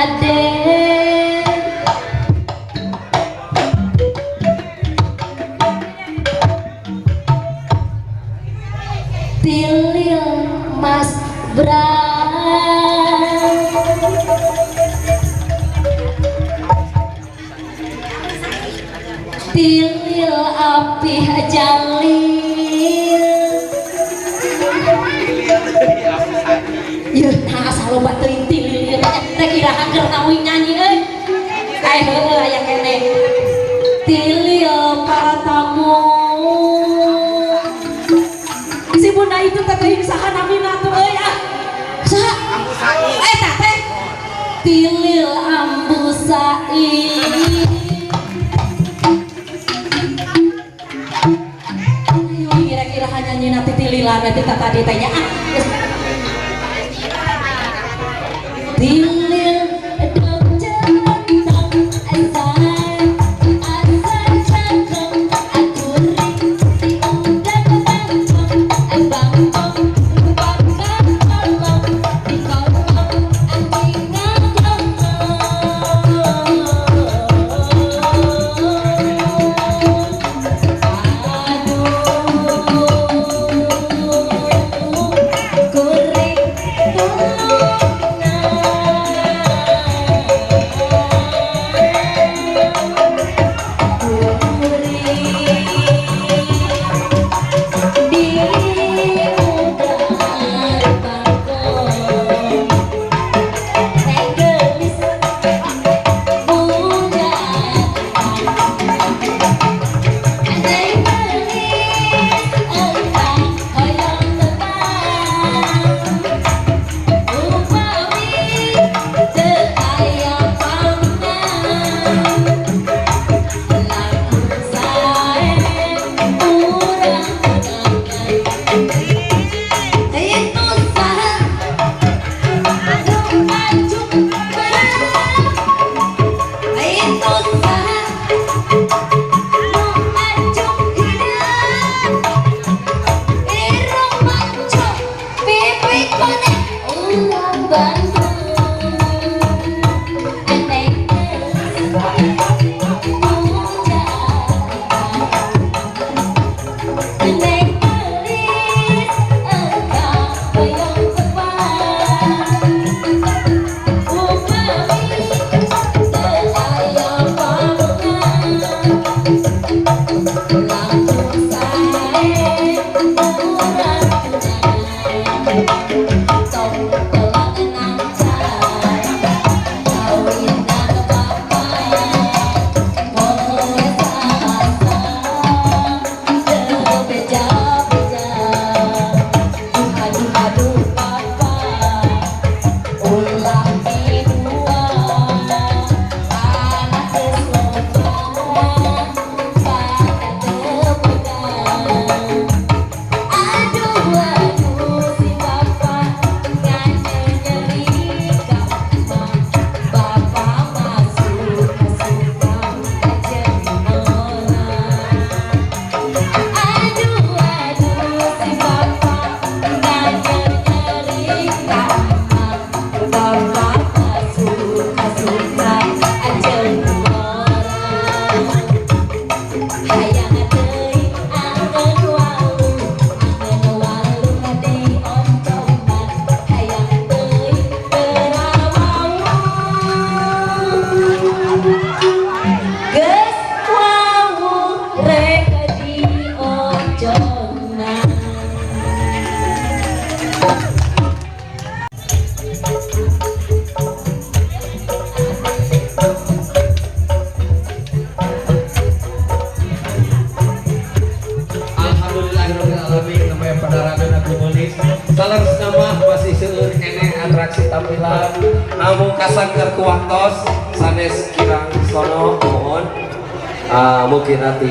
Raden. Tilil Mas Bram, tilil api jalil. Yeuh, nah asa loba teuing tilil ieu teh, rek iraha keur nawi nyanyi euy. Eh heueuh, aya keneh. Tilil para tamu. Si bunda itu teh teuing saha namina tuh euy ah. Saha? Ambu Sai. Eta teh tilil Ambu Sai. Ayo kira-kira hanya nyanyi tililan berarti tadi tanya ah. Tilil dong jelentang asal asal cangkem aturing diundang bangkong bangkong bangkong tolong di kolong anjing ngagonggong. Aduh, kuring tulungna, kuring di udar bangkong, neng gelis bujang, neng gelis engkang hoyong tepang, upami teu aya pangan, langkung sae urang tunangan. Itu saha nu acung beurang? Itu saha nu acung hideung? Irung mancung, pipi koneng, urang Bandung. Neng gelis bujang, neng gelis engkang hoyong tepang, upami teu aya pangan, langkung sae urang tunangan. Tong telang nangcai kawinan papat, poe Salasa teu beja-beja, aduh aduh papa, ulah midua, anak geus loba bakat teu boga. Aduh aduh si bapak nganyeri ka emak, bapak mah suka-suka jeung ngora. Aduh aduh si bapak nganyeri ka emak, bapak mah suka-suka jeung ngora. Hayang teuing angeun walu, angeun walu kade oncoman, hayang teuing teu wawuh, geus wawuh rek dionconan. Alhamdulillahirobbilalamin, namanya padarangan aku melis. Salah nama masih seueur keneh atraksi tampilan. Namun kasangker ku waktos sanes kirang sono mohon. Ah, mungkin nanti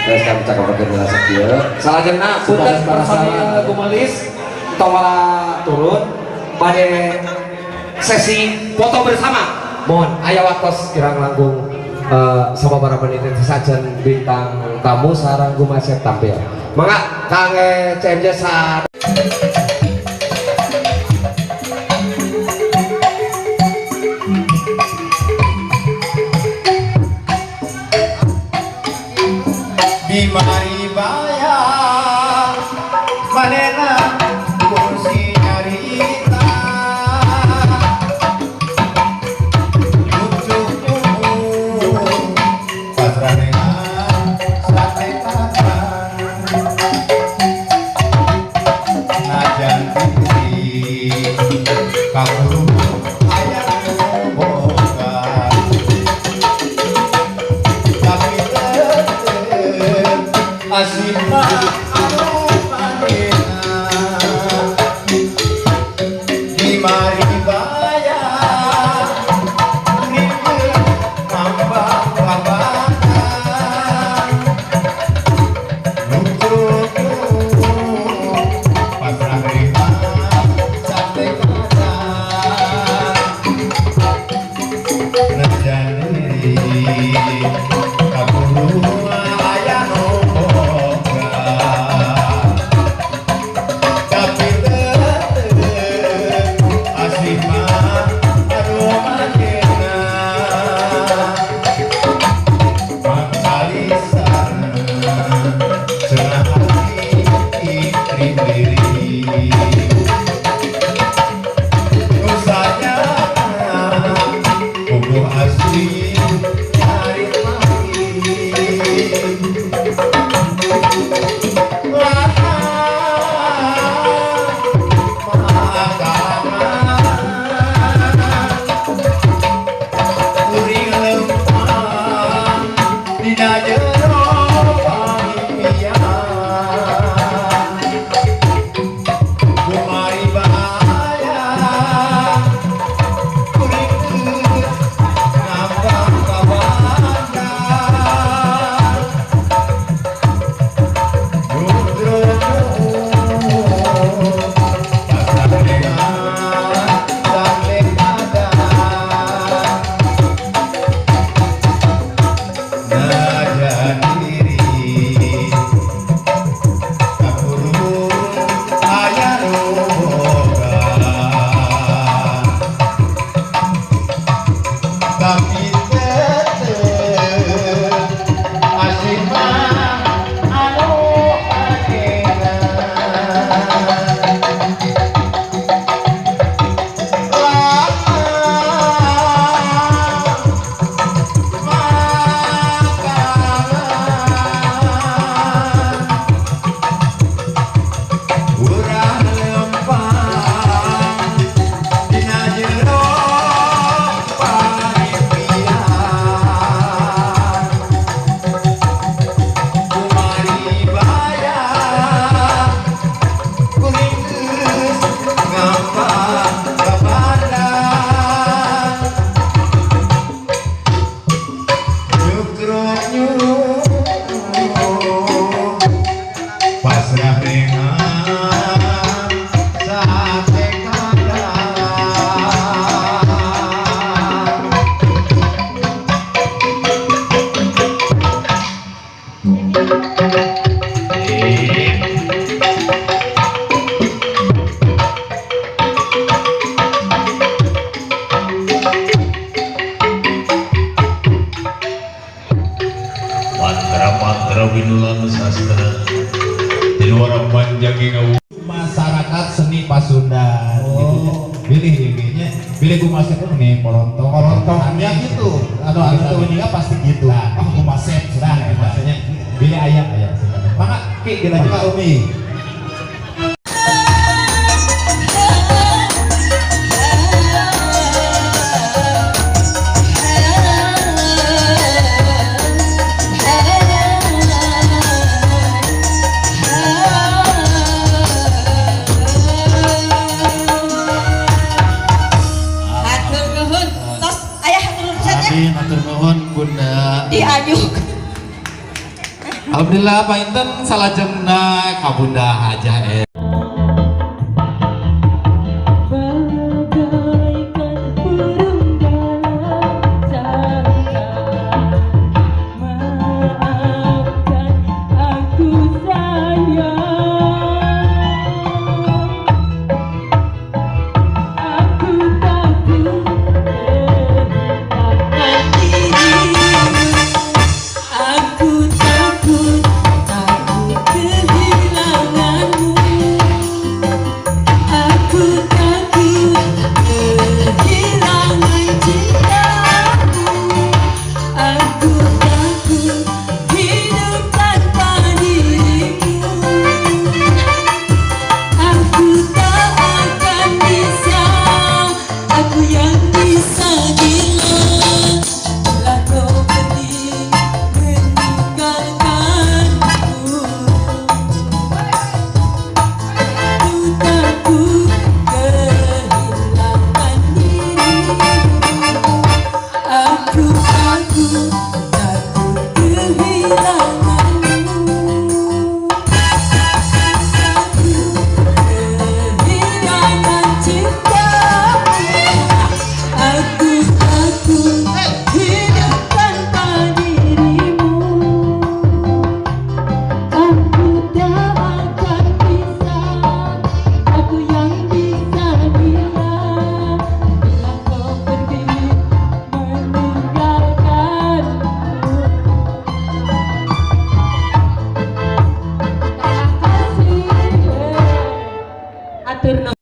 terus kami cakap pakai bola sakieu. Salajengna punten personil Gumelis tong turun pada sesi foto bersama. Mohon aya waktos kirang langkung sababaraha menit sajen bintang tamu sareng Gumasep tampil. Mangga Kang CMJ sa Maribaya manena kursi nyarita nyucuk nyucuk pasrah dengan sate kacang najan putih kaburu ayam boga tapi tetep asih mah anu manehna di Maribaya kuring nambah kabaran nyucuk pasrah dengan sate kacang najan diri kaburu aya nu boga tapi tetep asih mah anu manehna Makalisana cenah hati diri Nusanya puguh asli nyari mati Lama makanan kuring lempang dina jero pamimpian kumari bahaya kuring geus nambah kawanan pasrah dengan sate padang najan diri kaburu aya nu boga tapi tetep asih mah anu manehna lama makanan urang lempang dina jero pamimpian kumari baya kuring geus ngambang kabaran nyukruk nyuruh pasrah dengan sate kandang. Mantra-mantra winulan sastra di luar panjang Masyarakat seni Pasundan gitu ya. Pilih nya, pilih kumasep nih polontong. Polontongnya gitu. Anu anu teu uninga pasti gitu. Nah, Oh, kumasep nah, maksudnya pilih ayam ayam. Maka Ki dilanjut. Maka Umi. Hatur nuhun. Tos aya hatur nuhun nya Amin, hatur nuhun Bunda. Diajuk. Alhamdulillah panginten salajengna ka Bunda Hajah.